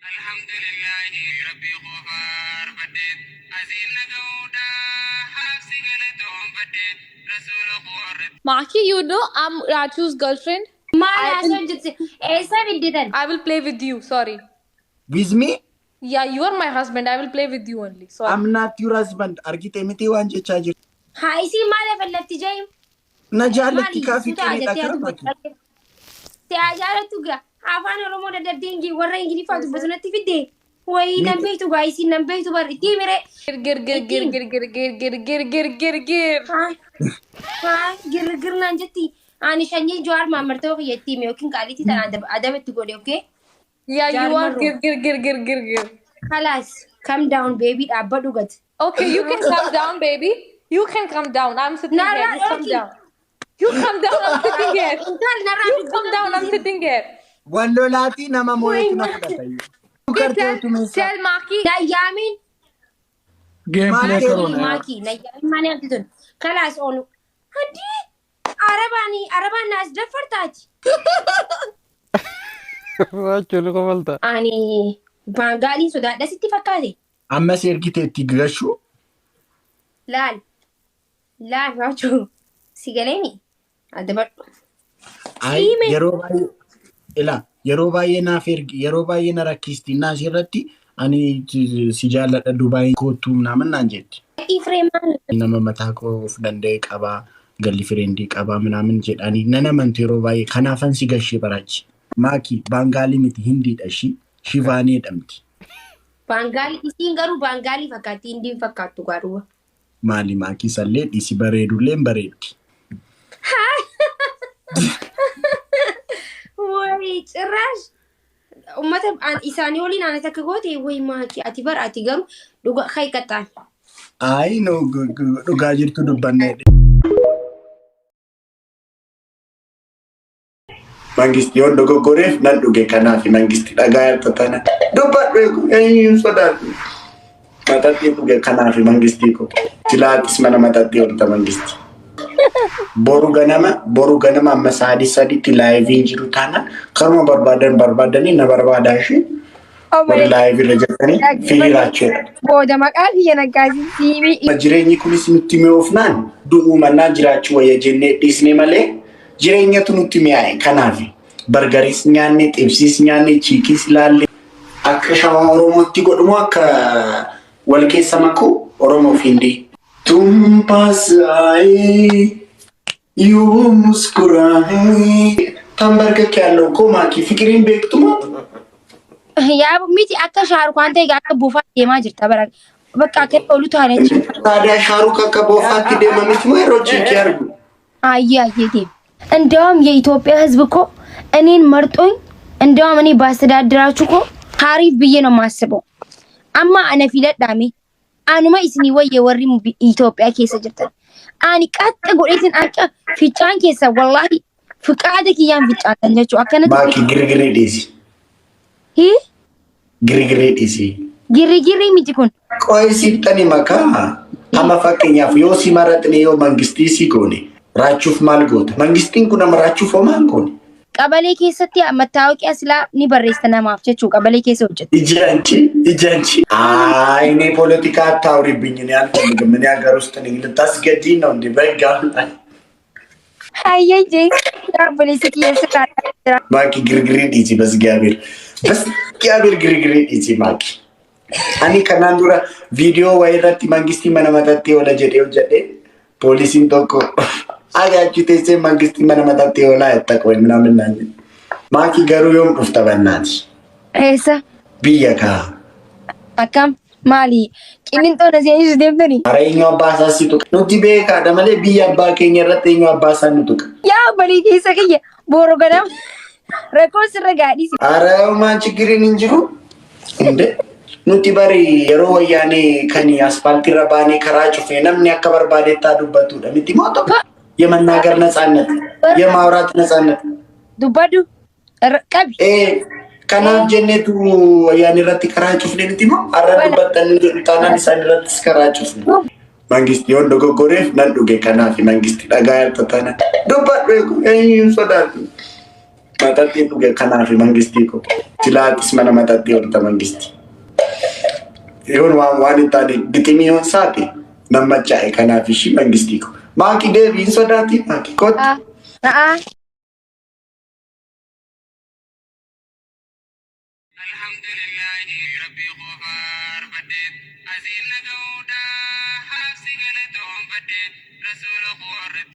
Alhamdulillahi rabbii koo faarfadhe asiin na ga'uudhaaf si galatoonfadhe rasuula koo irratti. Maki, you know I'm Rachu's girlfriend. Maal I will haasoo jirti? Eessa fidditan? I will play with you. Sorry. With me? Yeah, you are my husband. I will play with you only. Sorry. I'm not your husband. Argite miti waan jechaa jirtu. Haa isii maal afallafti jayim? Na jaallatti Maali kaa suuta fiqiridha jettee kara ati maki. godhate? Si haa jaalattu gaa afaan Oromoo dadhabdee ingi warra Ingiliffaa dubbatu natti fidde. Wayii nan Miti beektu gaa isiin nan beektu bar itti himire. Gir gir gir Itti gir himi. gir gir gir gir gir gir gir gir. Haa haa girgir naan jetti. Ani sanyii Jawaar Mahammad ta'uu kiyya itti hime yookiin qaaliitii tana adaba itti godhe okay? Yeah, Jawaar you are Marroo. gir gir gir gir gir gir. Kalaas come down baby dhaabbadhu gad. Okay, you can come down, baby. You can come down. I'm sitting here. Narraa You come dhorki. down. You come down. I'm sitting here. Intal narraa You dubbii come down. I'm qabdi. sitting here. Wal lolaatii nama moo'etu na Wayii fudhata. Okay, Kartee tell utumeessaa. tell Maki. Na yaamin. Game Maal play ta'e? karoona yaa. Maaki na yaamin maali hamti tun. Kalaas oolu. Haddii arabaan arabaan naas daffartaati. Raachuu kofalta. Ani baangaaliin sodaadha sitti fakkaate. Ammas ergite itti gashuu. Laal laal raachuu si galeemi adabadhu. Ay Siime yeroo baay'ee ilaa yeroo baay'ee naaf ergi yeroo baay'ee na rakkisti naas irratti ani si jaalladha Dubaay koottuu naaman naan jetti. Ifree maal Nama mataa koo of danda'e qabaa galli fireendii qabaa minaamin jedhanii nan amantu yeroo baay'ee kanaafan si gashee baraachi. Maaki Baangaalii miti Hindiidha ishii Shivaanii jedhamti. Baangaalii isiin garuu baangaalii fakkaatti hindiin fakkaattu garuu. Maali maakii sallee dhiisi bareedullee hin bareeddi. Wayi cirraash uummata isaanii waliin ana takka goote wayi maaki ati bar ati garuu dhuga kai qaxxaan. Ayi no dhugaa jirtu dubbannee. Mangisti yoon dogoggoreef nan dhuge kanaaf mangisti dhagaa jirta tana. Dubbadhu eegu eenyuun sodaadhu. Maxaxxii dhuge kanaaf mangistii ko. Silaatis mana maxaxxii olta mangisti. Boru ganama amma sa'aatii 3tti laayiviin jiru taana karuma barbaadan barbaadanii na barbaadaa ishee warri laayivii irra jirtanii fiiraachuudha. Booda maqaa kiyya naggaasiin siimii. Jireenyi kunis nutti mi'oofnaan du'uu mannaa jiraachuu wayya jennee dhiisne malee jireenyatu nutti mi'aaye. Kanaaf bargariis nyaanne, xibsiis nyaanne, chiikiis laalle. Akka shawaa Oromootti godhumoo akka wal keessa makuu Oromoo fi Hindii. Tum paas aayee yuu muskuraahee tanbarkake ያለው እኮ ማኪ ፍቅሪን beektuma. Yaa miti akka shaarukaan ta'e akka buufaa deemaa jirta bara. Bakka akka olu taane achi. ታዲያ ሻሩክ akka boofaatti deema miti moo yeroo chiikii argu? አየ አየ ዴም እንደውም የኢትዮጵያ ሕዝብ እኮ እኔን መርጦኝ እንደውም እኔ ባስተዳድራችሁ እኮ ሀሪፍ ብዬ ነው የማስበው። አማ አነ ፊለዳሜ አኑማ ኢስኒ ወየ ወሪ ኢትዮጵያ ኬሰ ጅርተን አኒ ቀጥ ጎዴትን አቀ ፊጫን ኬሰ ወላሂ ፍቃደ ኪያን ፊጫን ጀቹ አከነት Maaki girgiree dhiisi. ሂ Girgiree dhiisi. ግሪግሪ miti kun Qo'ee sittani makaa amma fakkeenyaaf yoo si maratne yoo mangistii si goone raachuuf maal goota? Mangistiin kun amma raachuuf homaa hin goone. ቀበሌ keessatti መታወቂያ silaa ni barreessa namaaf jechuu ቀበሌ keessa hojjeta. እጃንቺ እጃንቺ አይ እኔ ፖለቲካ አታውሪብኝ፣ እኔ አልፈልግም። እኔ ሀገር ውስጥ ነኝ። ልታስገድኝ ነው እንዴ? በህግ አሁን Hayyee jee obboleessa kiyya sirraa jira. ማኪ ግርግሬ dhiisi በእግዚአብሔር በእግዚአብሔር ግርግሬ dhiisi ማኪ ani kanaan dura viidiyoo wayii irratti mangistii mana matattee oola jedhee hojjedhe poolisiin tokko aga achi teessee mangistii mana matattee oolaa jetta qoy ምናምን naan jedhe. Maaki garuu yoom dhufta bannaati? Eessa? Biyya kaa. Akkam? Maali? Qilinxoo na seensisu deemtanii? Hara eenyu abbaa isaa si tuqa? Nuti beekaadha malee biyya abbaa keenya irratti eenyu abbaa isaa nu tuqa? Yaa obbolii keessa kiyya boru ganama rakkoo sirra gaadhisi. Hara maan chigiriin hin jiru? Inde nuti bari yeroo wayyaanee kan asfaaltiirra baanee karaa cufne namni akka barbaadetti haa dubbatudha miti moo tokko የመናገር ነፃነት፣ የማውራት ነፃነት Dubbadhu qabi. Kanaaf jenneetu wayyaanee irratti karaa cufne miti moo har'a dubbatanii jedhu taanaan isaan irrattis karaa cufne. Mangisti yoon dogoggoreef nan dhuge kanaaf mangisti dhagaa jirta tana dubbadhu eenyuun sodaadhu. Maxaxxii dhuge kanaaf mangistii ko. Silaatis mana maxaxxii olta mangisti. Yoon waan waan hin taane giximii yoon saate nan machaa'e kanaaf ishii mangistii ko. Maaki deebii hin sodaatiin maaki kottu. A'aa. Alhamdulillahi rabbii koo faarfadhe.